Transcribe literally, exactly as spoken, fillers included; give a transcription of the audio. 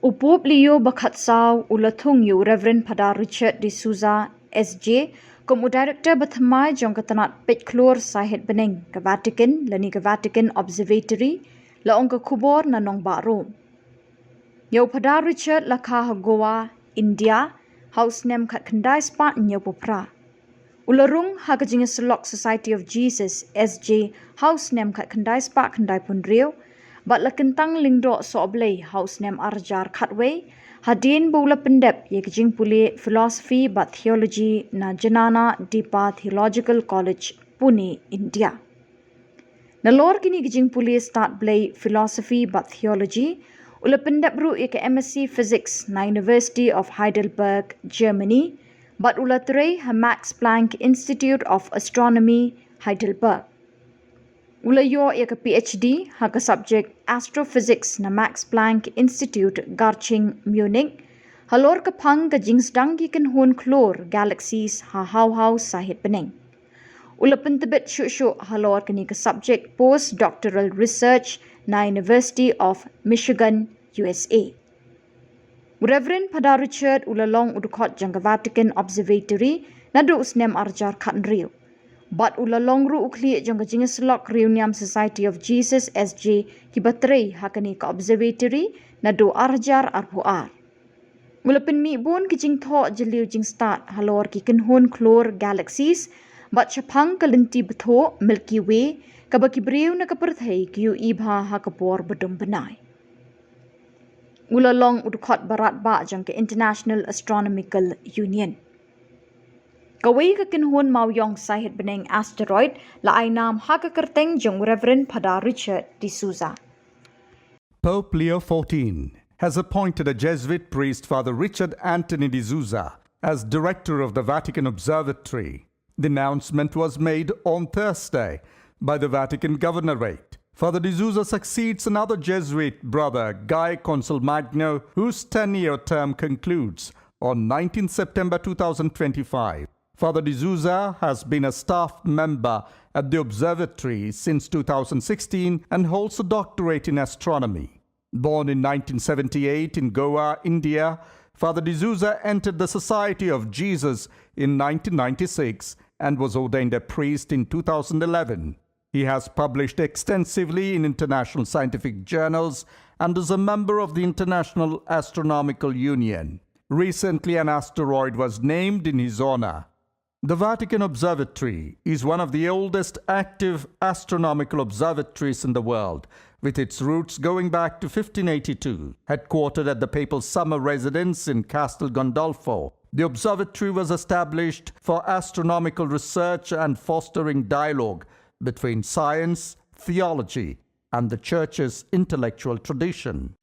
U Pope Leo ba khatsaw u la thung ïa u Reverend Phadar Richard D'Souza, S J, kum u Director bathymmai jong ka tnat peit khlur sahit bneng ka Vatican lane ka Vatican Observatory, la ong ka khubor na nongbah Rome. Ïa u Phadar Richard la kha ha Goa, India, ha u snem khatkhyndai spah hynñiewphew phra. U la rung ha ka jingïasyllok Society of Jesus, S J, ha u snem khatkhyndai spah khyndaiphew hynriew, bad la kyntang lyngdoh sohblei ha u snem arhajar khatwei, hadien ba u la pyndep ïa ka jingpule Philosophy bad Theology na Jnana Deepa Theological College, Pune, India. Nalor kine ki jingpule stad blei Philosophy bad Theology, u la pyndep ruh ïa ka M Sc Physics na University of Heidelberg, Germany, bad u la trei ha Max Planck Institute of Astronomy, Heidelberg. U la ïoh ïa ka P H D ha ka subject Astrophysics na Max Planck Institute, Garching, Munich, halor ka phang ka jingsdang ki kynhun khlur galaxies ha haw haw sahit bneng. U la pyntbit shuh shuh halor kane ka subject postdoctoral research na University of Michigan, U S A. U Reverend Phadar Richard u la long u dkhot jong ka Vatican Observatory naduh u snem arhajar khathynriew. Bad u la long ruh u khlieh jong ka jingïasyllok Riewniam Society of Jesus, S J, kiba trei ha kane ka observatory naduh arhajar arphew ar. U la pynmih bun ki jingthoh jylliew jingstad halor ki kynhun khlur galaxies, bad shaphang ka lynti bthuh Milky Way, kaba ki briew na ka pyrthei ki ïohi bha ha ka por ba dum bnai. U la long u dkhot ba radbah jong ka International Astronomical Union. Kawei ka kynhun mawiong sahit bneng asteroid la ai nam ha ka kyrteng jong u Reverend Phadar Richard D'Souza. Pope Leo fourteen has appointed a Jesuit priest, Father Richard Anthony D'Souza, as director of the Vatican Observatory. The announcement was made on Thursday by the Vatican Governorate. Father D'Souza succeeds another Jesuit brother, Guy Consolmagno, whose ten-year term concludes on nineteenth September two thousand twenty-five. Father D'Souza has been a staff member at the observatory since two thousand sixteen and holds a doctorate in astronomy. Born in nineteen seventy-eight in Goa, India, Father D'Souza entered the Society of Jesus in nineteen ninety-six and was ordained a priest in two thousand eleven. He has published extensively in international scientific journals and is a member of the International Astronomical Union. Recently, an asteroid was named in his honor. The Vatican Observatory is one of the oldest active astronomical observatories in the world, with its roots going back to fifteen eighty-two. Headquartered at the papal summer residence in Castel Gandolfo, the observatory was established for astronomical research and fostering dialogue between science, theology, and the Church's intellectual tradition.